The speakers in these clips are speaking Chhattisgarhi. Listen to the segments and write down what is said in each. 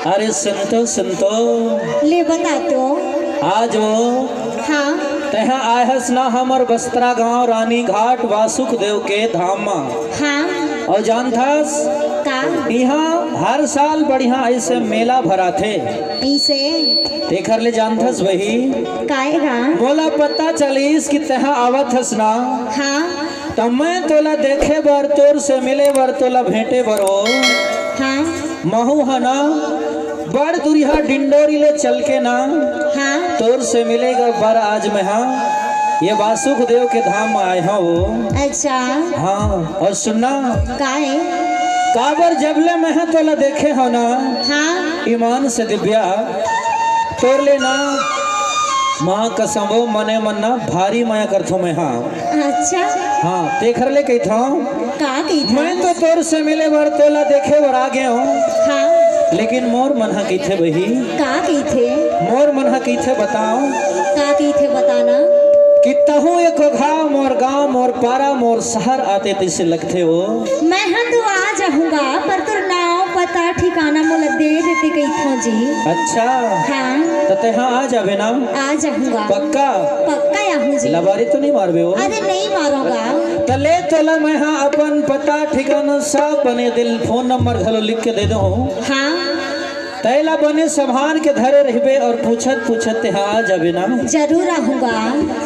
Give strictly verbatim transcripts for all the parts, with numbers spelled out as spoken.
अरे सुन तो, सुन तो। ले बता तो। आज वो हाँ। तेहा आय हस ना हमर बस्तरा गांव रानी घाट वासुक देव के धाम मा। हाँ। अउ जानथस? का? इहाँ हर साल बढ़िया ऐसे मेला भराथे। ऐसे? तेखर ले जानथस वही? काय गा? मोला पता चलिस कि तेहा आवत हस ना। हाँ। त मैं तोला देखे बर, तोर से मिले बर, तोला भेंटे बर ओ। हाँ। महू ह ना बड़ दुरिहा डिंडोरी ले चल के ना हाँ। तोर से मिले बर आज मैं हा ये वासुक देव के धाम म आय हंव। अच्छा। हाँ, अउ सुन ना। काय? काबर जब ले मैं हा तोला देखे हंव ना हाँ। ईमान से दिव्या तोर ले ना माँ कसम वो मने मन ना भारी मया करथंव मैं हा। अच्छा। हाँ, तेखर ले कहिथंव। का कहिथस? मैं तो तोर से मिले बर तोला देखे बर आ गे हंव। हाँ। लेकिन मोर मन हा कहिथे बही। का कहिथे? मोर मन हा कहिथे बताव। का कहिथे बताना? कि तहूँ एको घाव मोर गांव, मोर पारा, मोर शहर आते तइसे लगथे वो। मैं हा तो आ जाहूँगा, पर तोर नाव, पता, ठिकाना मोला दे देते कहिथंव जी। अच्छा। हाँ। त तेहा आ जाबे ना? आ जाहूँगा। पक्का? पक्का आहूँ जी। लबारी तो नहीं मारबे वो? अरे नहीं मारूँगा। त ले तोला मैं हा अपन पता ठिकाना सब बने दिल, फोन नंबर घलो लिख के दे दो हूँ। हाँ। तैला बने संभाल के धरे रहबे अउ पूछत पूछत तेहा आ जाबे ना। जरूर आहूँगा।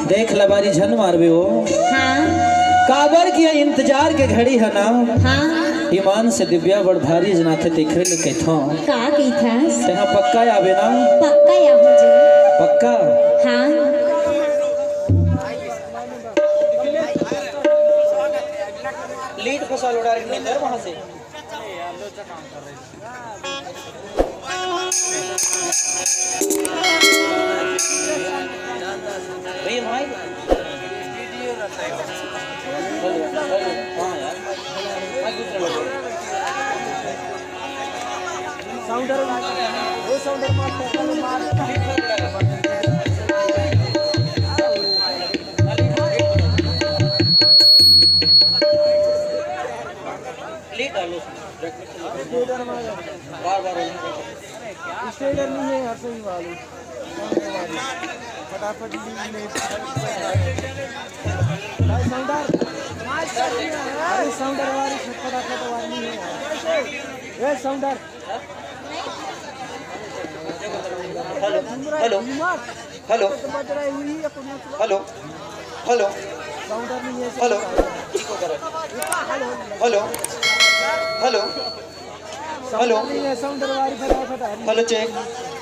देख लबारी झन मारबे वो। हाँ। काबर कि ये इंतजार के घड़ी ह ना। हाँ। ईमान से दिव्या बड़ भारी जनाथे तेखरे ले कहिथंव। का कहिथस? तेहा पक्का आबे ना? पक्का आहूँ जी। पक्का? हाँ। लीड फंसा लो डायरेक्ट नंबर वहां से। भैया, वहाँ ही। साउंडर, वो साउंडर मार, मार। लेट आ लो। बार बार। स्टेलर नहीं है यार, सही वाली। फटाफट नहीं, नहीं। भाई साउंडर। अरे साउंडर वाली फटाफट वाली नहीं है यार। ए साउंडर। Hello, hello, hello, hello, hello, hello, hello, hello, hello, hello, check,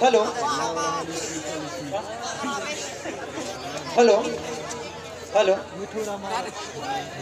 hello, hello, hello.